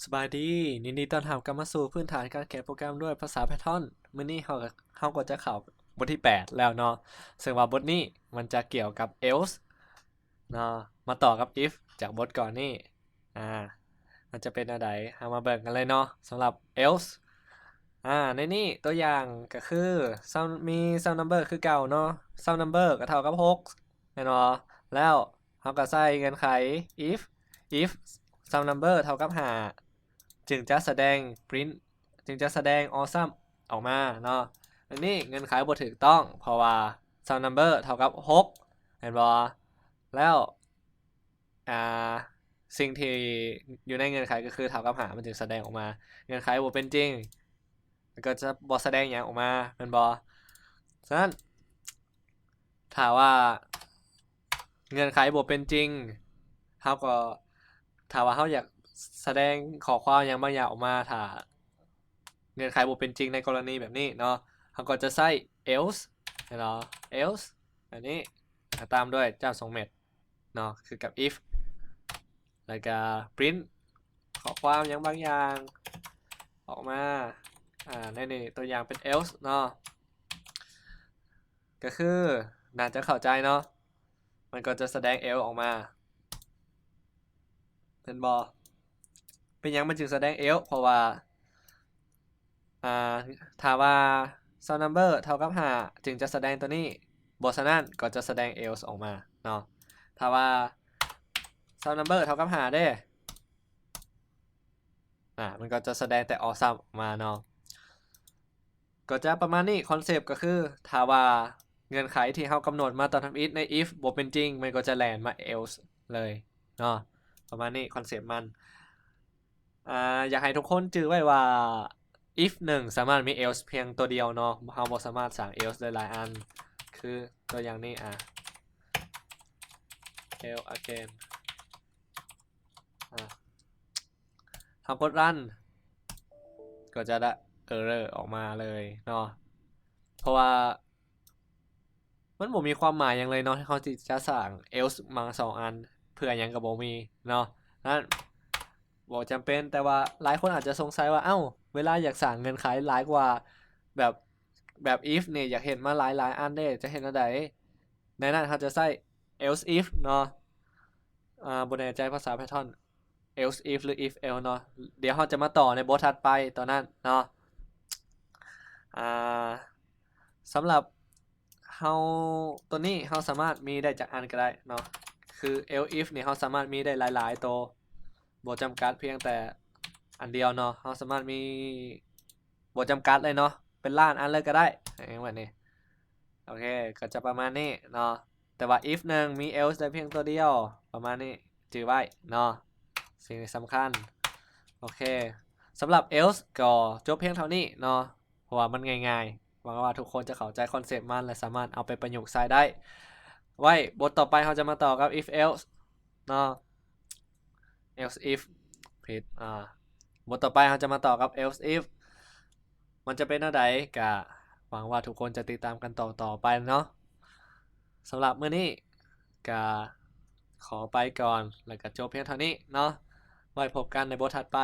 ສະບາຍດີ ຍິນດີຕ້ອນຮັບກັບມາສູ່ພື້ນຖານການຂຽນໂປຣແກຣມດ້ວຍພາສາ Python. ມື້ນີ້ເຮົາກໍ ເຮົາກໍຈະເຂົ້າບົດທີແປດແລ້ວເນາະ, ເຊິ່ງວ່າບົດນີ້ມັນຈະກ່ຽວກັບ else ເນາະ ມາຕໍ່ກັບ if ຈາກບົດກ່ອນນີ້. ອາ ມັນຈະເປັນແນວໃດ ເຮົາມາເບິ່ງກັນເລີຍເນາະ. ສຳລັບ else ອາ ໃນນີ້ຕົວຢ່າງກໍຄື sum ມີ sum number ຄືເກົ່າເນາະ, sum number ກໍເທົ່າກັບຫົກ ແມ່ນບໍ່? ແລ້ວເຮົາກໍໃສ່ເງື່ອນໄຂ if if sum number ເທົ່າກັບຫ້າ ຈຶ່ງຈະສະແດງ print ຈຶ່ງຈະສະແດງ all sum ອອກມາເນາະ. ອັນນີ້ເງື່ອນໄຂບໍ່ຖືກຕ້ອງ ເພາະວ່າ sum number ເທົ່າກັບຫົກ ແມ່ນບໍ່? ແລ້ວ ອາ ສິ່ງທີ່ຢູ່ໃນເງື່ອນໄຂກໍຄືເທົ່າກັບຫ້າ ມັນຈຶ່ງສະແດງອອກມາ. ເງື່ອນໄຂບໍ່ເປັນຈິງ ມັນກໍຈະບໍ່ສະແດງຫຍັງອອກມາ ແມ່ນບໍ່? ສະນັ້ນ ຖ້າວ່າເງື່ອນໄຂບໍ່ເປັນຈິງ ເຮົາກໍ ຖ້າວ່າເຮົາຢາກສະແດງຂໍ້ຄວາມຫຍັງບາງຢ່າງອອກມາ ຖ້າເງື່ອນໄຂບໍ່ເປັນຈິງໃນກໍລະນີແບບນີ້ເນາະ, ເຮົາກໍຈະໃຊ້ else ເນາະ else ແບບນີ້ ແລ້ວກໍຕາມດ້ວຍຈ້ຳສອງເມັດເນາະ ຄືກັບ if ແລ້ວກໍ print ຂໍ້ຄວາມຫຍັງບາງຢ່າງອອກມາ. ອາ ໃນນີ້ຕົວຢ່າງເປັນ else ເນາະ ກໍຄືໜ້າຈະເຂົ້າໃຈເນາະ, ມັນກໍຈະສະແດງ else ອອກມາ ແມ່ນບໍ່? ເປັນຫຍັງມັນຈຶ່ງສະແດງ else? ເພາະວ່າ ອາ ຖ້າວ່າ sum number ເທົ່າກັບຫ້າ ຈຶ່ງຈະສະແດງຕົວນີ້, ບໍ່ສະນັ້ນກໍຈະສະແດງ else ອອກມາເນາະ. ຖ້າວ່າ sum number ເທົ່າກັບຫ້າເດ້ ອາ ມັນກໍຈະສະແດງແຕ່ all sum ອອກມາເນາະ. ກໍຈະປະມານນີ້, ຄອນເຊັບກໍຄື ຖ້າວ່າເງື່ອນໄຂທີ່ເຮົາກຳນົດມາຕອນທຳອິດໃນ if ບໍ່ເປັນຈິງ, ມັນກໍຈະແລ່ນມາ else ເລີຍເນາະ, ປະມານນີ້ຄອນເຊັບມັນ. ອາ ຢາກໃຫ້ທຸກຄົນຈື່ໄວ້ວ່າ if ໜຶ່ງ ສາມາດມີ else ພຽງຕົວດຽວເນາະ, ເຮົາບໍ່ສາມາດສ້າງ else ໄດ້ຫຼາຍອັນ. ຄືຕົວຢ່າງນີ້ ອາ else again ອາ ເຮົາກົດ run ກໍຈະໄດ້ error ອອກມາເລີຍເນາະ, ເພາະວ່າມັນບໍ່ມີຄວາມໝາຍຫຍັງເລີຍເນາະ, ເຮົາຊິຈະສ້າງ else ມາສອງອັນເພື່ອຫຍັງກໍບໍ່ມີເນາະ. ນັ້ນບໍ່ຈຳເປັນ, ແຕ່ວ່າຫຼາຍຄົນອາດຈະສົງໄສວ່າ ເອົ້າ ເວລາຢາກສ້າງເງື່ອນໄຂຫຼາຍກວ່າແບບ ແບບ if ນີ້ ຢາກເຮັດມາຫຼາຍໆອັນເດ້ ຈະເຮັດແນວໃດ? ໃນນັ້ນເຮົາຈະໃຊ້ else if ເນາະ, ອາ ບໍ່ແນ່ໃຈພາສາ Python else if ຫຼື if else ເນາະ, ດຽວເຮົາຈະມາຕໍ່ໃນບົດຖັດໄປຕົວນັ້ນເນາະ. ອາ ສຳລັບເຮົາ ຕົວນີ້ເຮົາສາມາດມີໄດ້ຈັກອັນກໍໄດ້ເນາະ, ຄື else if ນີ້ເຮົາສາມາດມີໄດ້ຫຼາຍໆໂຕ, ບໍ່ຈຳກັດພຽງແຕ່ອັນດຽວເນາະ, ເຮົາສາມາດມີ ບໍ່ຈຳກັດເລີຍເນາະ, ເປັນລ້ານອັນເລີຍກໍໄດ້ ແບບນີ້. ໂອເຄ ກໍຈະປະມານນີ້ເນາະ, ແຕ່ວ່າ if ໜຶ່ງ ມີ else ໄດ້ພຽງຕົວດຽວ ປະມານນີ້, ຈື່ໄວ້ເນາະ, ສິ່ງນີ້ສຳຄັນ. ໂອເຄ ສຳລັບ else ກໍຈົບພຽງເທົ່ານີ້ເນາະ, ເພາະວ່າມັນງ່າຍໆ. ຫວັງວ່າທຸກຄົນຈະເຂົ້າໃຈຄອນເຊັບມັນ ແລະ ສາມາດເອົາໄປປະຍຸກໃຊ້ໄດ້. ໄວ້ບົດຕໍ່ໄປເຮົາຈະມາຕໍ່ກັບ if else ເນາະ, else if ຜິດ ອາ ບົດຕໍ່ໄປເຮົາຈະມາຕໍ່ກັບ else if ມັນຈະເປັນແນວໃດ, ກະຫວັງວ່າທຸກຄົນຈະຕິດຕາມກັນຕໍ່ໆໄປເນາະ. ສຳລັບມື້ນີ້ກະຂໍໄປກ່ອນ ແລ້ວກະຈົບພຽງເທົ່ານີ້ເນາະ, ໄວ້ພົບກັນໃນບົດຖັດໄປ.